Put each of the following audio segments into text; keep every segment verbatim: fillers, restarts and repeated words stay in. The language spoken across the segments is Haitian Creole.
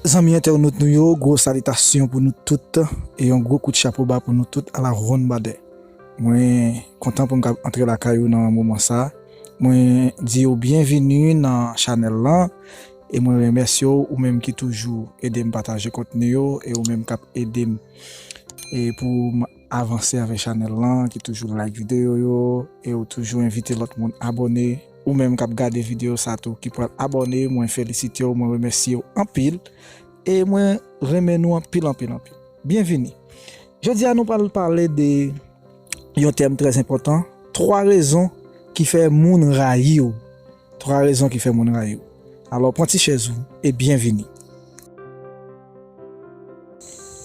Zanmi entènot nou yo, gwo salitasyon pou nou tout e yon gwo kout chapo ba pou nou tout à la ronde badè. Mwen kontan pou m kab antre lakay ou nan moman sa. Mwen di w byenvini nan chanèl lan e mwen remèsye w, ou menm ki toujou ede m pataje kontni yo e ou menm k ap ede m e pou m avanse avèk chanèl lan, ki toujou like videyo yo e ou toujou envite lòt moun abòne. Ou menm k ap gade videyo sa tou, ki pral abòne, mwen felisite w, mwen remèsye w anpil e mwen renmen nou anpil, anpil, anpil. Byenvini. Jodi a nou pral pale de yon tèm trè enpòtan, twa rezon ki fè moun rayi w. Twa rezon ki fè moun rayi w. Alò, pran ti chèz ou e byenvini.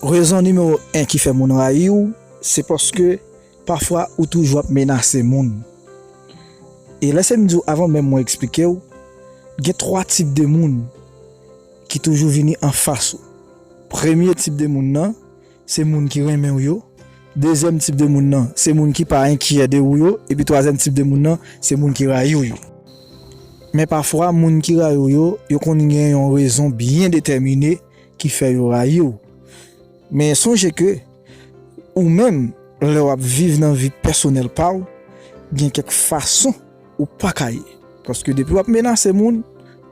Rezon nimewo en ki fè moun rayi w, se paske pafwa ou toujou ap menase moun. E lèse m di w, avan menm mwen eksplike w, gen twa tip de moun ki toujou vini anfas ou. Premye tip de moun nan, se moun ki renmen w yo. Dezyèm tip de moun nan, se moun ki pa enkyè de ou yo. Epi twazyèm tip de moun nan, se moun ki rayi w yo. Men pafwa, moun ki rayi w yo, yo konn gen yon rezon byen detèmine ki fè yo rayi w. Men sonje ke ou menm, lè w ap viv nan vi pèsonèl pa w, gen kèk fason ou pa ka ye. Paske depi w ap menase moun,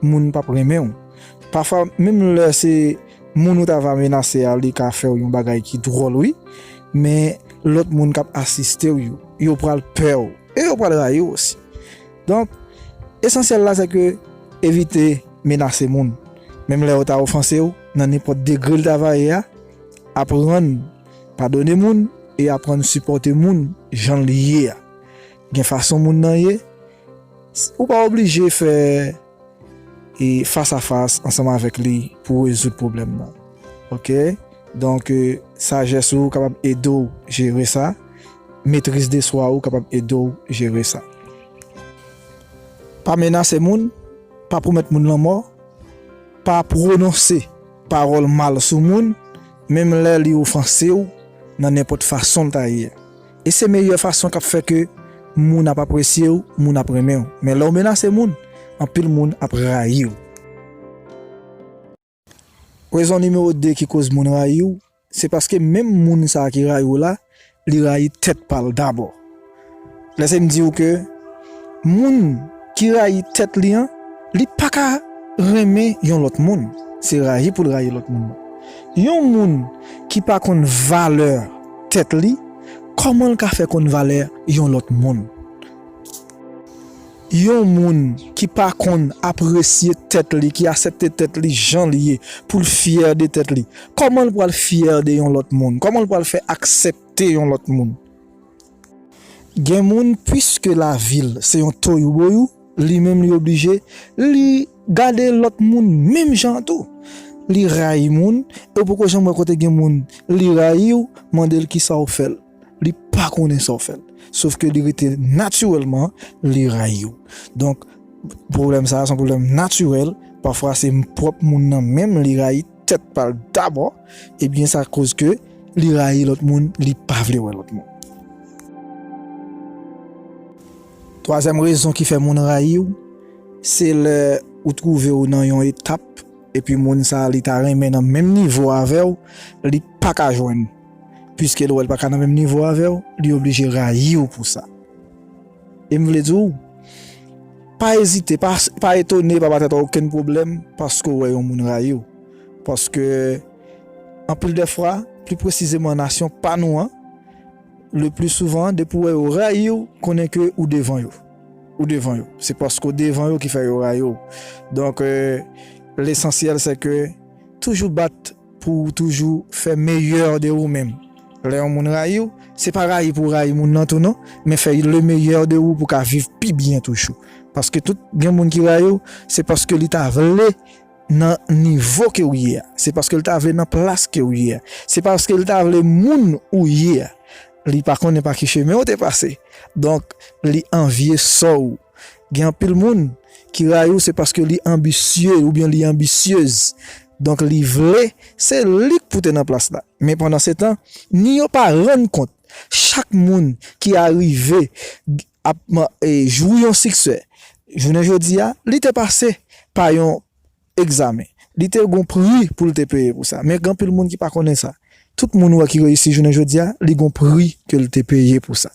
moun p ap renmen w. Pafwa, menm lè se moun ou ta va menase a, li ka fè w yon bagay ki dwòl, wi, men lòt moun k ap asiste w yo, yo pral pè w e yo pral rayi w osi. Donk, esansyèl la, se ke evite menase moun. Menm lè yo ta ofanse w, nan nenpòt degre l ta va ye a, aprann padone moun e aprann sipòte moun jan l ye a. Gen fason moun nan ye, ou pa oblije fè e fas a fas ansanm avèk li pou w rezoud pwoblèm nan. Oke? Donk, e, sajès ou kapab ede w jere sa. Maîtrise de soi ou kapab ede w jere sa. Pa menase moun, pa pwomèt moun lanmò, pa pwononse pawòl mal sou moun, menm lè li ofanse w nan nenpòt fason l ta ye a. E se meyè fason k ap fè ke moun ap apresye w, moun ap renmen w. Men lè w menase moun, anpil moun ap rayi w. Rezon nimewo de ki koz moun rayi w, se paske menm moun sa a ki rayi w la, li rayi tèt pa l dabò. Lèse m di w ke moun ki rayi tèt li an, li pa ka renmen yon lòt moun. Se rayi pou l rayi lòt moun nan. Yon moun ki pa konn valè tèt li, kòman l ka fè konn valè yon lòt moun? Yon moun ki pa konn apresye tèt li, ki aksepte tèt li jan l ye, pou l fyè de tèt li, kòman l pral fyè de yon lòt moun? Kòman l pral fè aksepte yon lòt moun? Gen moun, piske lavi l se yon toyouboyou, li menm li oblije, li gade lòt moun menm jan tou. Li rayi moun, e w poko janm wè kote gen moun li rayi w, mande l kisa w fè l. Li pa konnen sa w fè l. Sof ke li rete natirèlman, li rayi w. Donk, pwoblèm sa a se yon pwoblèm natirèl. Pafwa, se pwòp moun nan menm li rayi tèt pa l dabò. Ebyen, sa koz ke li rayi lòt moun, li pa vle wè lòt moun. Twazyèm rezon ki fè moun rayi w, se lè ou twouve w nan yon etap, epi moun sa a, li ta renmen nan menm nivo avè w, li pa ka jwenn. Piske l wè l pa ka nan menm nivo avè w, li oblije rayi w pou sa. E m vle di w, pa ezite, pa, pa etone, pa ba tèt ou okenn pwoblèm paske w wè yon moun rayi w. Paske, anpil de fwa, pli presizeman nasyon pa nou an, le pli souvan, depi w wè yo rayi w, konnen ke ou devan yo. Ou devan yo. Se paske w devan yo ki fè yo rayi w. Donk, e, lesansyèl, se ke toujou bat pou w toujou fè meyè de ou menm. Lè yon moun rayi w, se pa rayi pou w rayi moun nan tou non, men fè le meyè de ou pou w ka viv pi byen toujou. Paske tout gen moun ki rayi w, se paske li ta vle nan nivo ke w ye a. Se paske l ta vle nan plas ke w ye a. Se paske l ta vle moun ou ye a. Li pa konnen pa ki chemen w te pase. Donk, li anvye sò w. Gen anpil moun ki rayi w, se paske li anbisye oubyen li anbisyez. Donk, li vle, se li k pou te nan plas la. Men pandan se tan, ni yo pa rann kont, chak moun ki arive ap, e, jwi yon siksè, jounen jodi a, li te pase pa yon egzamen. Li te gon pri pou l te peye pou sa. Men gen anpil moun ki pa konnen sa. Tout moun ou wè ki reyisi jounen jodi a, li gon pri ke l te peye pou sa.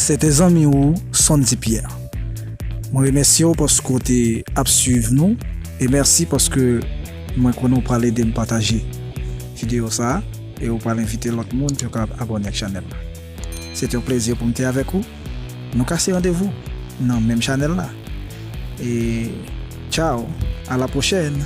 Se te zanmi w, Sondy Pierre. Mwen remèsye w paske w te ap swiv nou, e mèsi paske mwen konnen w pral ede m pataje videyo sa a, e w pral envite lòt moun pou yo kapab abòne ak chanèl la. Se te yon plezi pou m te avèk ou. Nou kase randevou nan menm chanèl la. E tchao, a la pwochèn.